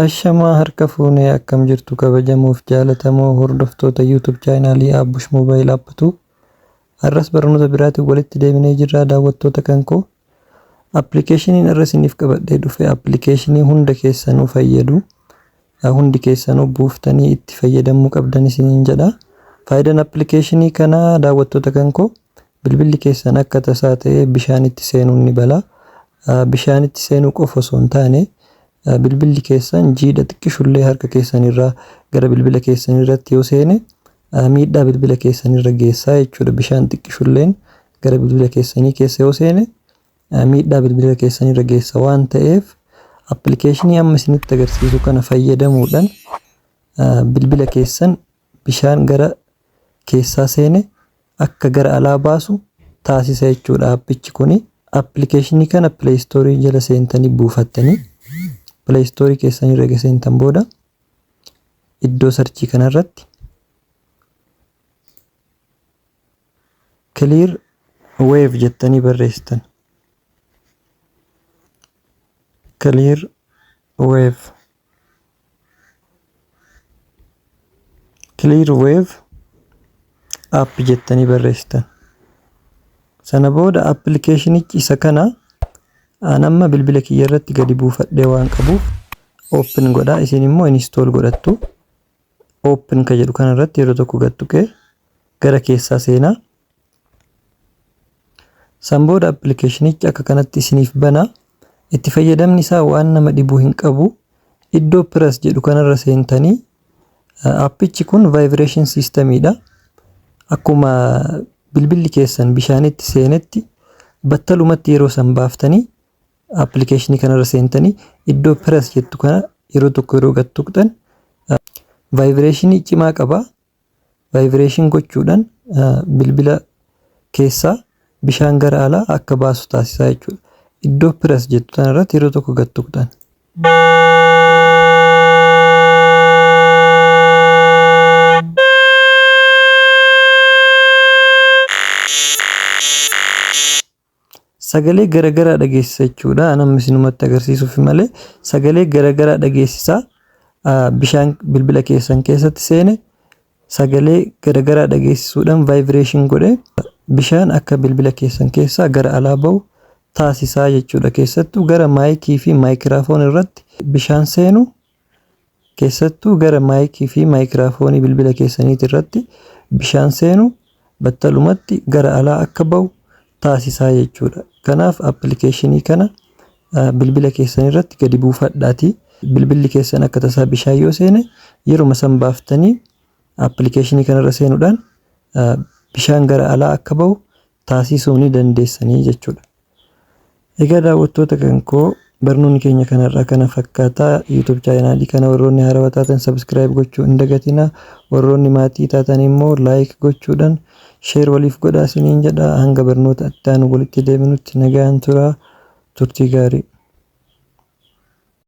Ashamaa harka fuunee akkam jirtu kabajamuuf jaalatamoo hordoftoota YouTube chaanaalii Abbush Mobile App 2. Har'as barnoota biraatiin walitti deebinee jirra daawwattoota kan koo. Appilikeeshiniin irra isiniif qabadhee dhufe appilikeeshinii hunda keessanuu fayyadu. Hundi keessanuu buuftanii itti fayyadamuu qabdan isiniin jedha. Faayidaan appilikeeshinii kanaa daawwattoota kan koo bilbilli keessan akka tasaa ta'ee bishaanitti seenuun ni bala. Bishaanitti seenuu qofa osoo hin taane bilbilli keessan jiidha xiqqishullee harka keessanirraa gara bilbila keessanirratti yoo seene miidhaa bilbila keessanirra geessaa jechuudha. Bishaan xiqqishulleen gara bilbila keessanii keessa yoo seene miidhaa bilbila keessanirra geessa waan ta'eef appilikeeshinii amma isinitti agarsiisu kana fayyadamuudhaan bilbila keessan bishaan gara keessaa seene akka gara alaa baasu taasisa jechuudha appichi kuni. Appilikeeshinii kana Play Store jala seentanii buufattanii Play Store keessanii erga seentan booda iddoo sarchii kanarratti Clear Wave jettanii barreessitan. Clear Wave Clear Wave app jettanii barreessitan. Sana booda appilikeeshinichi isa kana an amma bilbila kiyya irratti gadi buufadhee waan qabuuf open godha. Isin immoo install godhattu. Open ka jedhu kana irratti yeroo tokko gad tuqee gara keessaa seenaa. San booda appilikeeshinichi akka kanatti isiniif bana. Itti fayyadamni isaa waan nama dhibu hin qabu. Iddoo press jedhu kanarra seentanii appichi kun vibration systemidha. Akkuma bilbilli keessan bishaanitti seenetti battalumatti yeroo san baaftanii appilikeeshinii kanarra seentanii iddoo press jettu kana yeroo tokko yeroo gad tuqxan vibration cimaa qaba. Vibration gochuudhaan bilbila keessaa bishaan gara alaa akka baasu taasisaa jechuudha. Iddoo press jettu tanarratti yeroo tokko gad tuqxan. Sagalee garagaraa dhageessisa jechuudha. An amma isinumatti agarsiisuuf malee sagalee garagaraa dhageessisa. Bishaan bilbila keessan keessatti seene sagalee garagaraa dhageessisuudhaan vibration godhee bishaan akka bilbila keessan keessaa gara alaa bahu taasisaa jechuudha. Keessattuu gara maayikii fi maayikiraafoon irratti bishaan seenu Keessattuu gara maayikii fi maayikiraafoonii bilbila keessaniiti irratti bishaan seenu battalumatti gara alaa akka bahu taasisaa jechuudha. Kanaaf appilikeeshinii kana bilbila keessan irratti gadi buufadhaatii bilbilli keessan akka tasaa bishaan yoo seene yeruma san baaftanii appilikeeshinii kanarra seenuudhaan bishaan gara alaa akka bahu taasisuu ni dandeessanii jechuudha. Egaa daawwattoota kan koo barnoonni keenya kanarraa kana fakkaata. YouTube chaanaalii kana warroonni haarawaa taatan subscribe gochuu hin dagatinaa. Warroonni maatii taatan immoo like gochuudhaan share waliif godhaa isiniin jedha. Hanga barnoota itti aanu walitti deebinutti nagaan turaa. Turtii gaarii.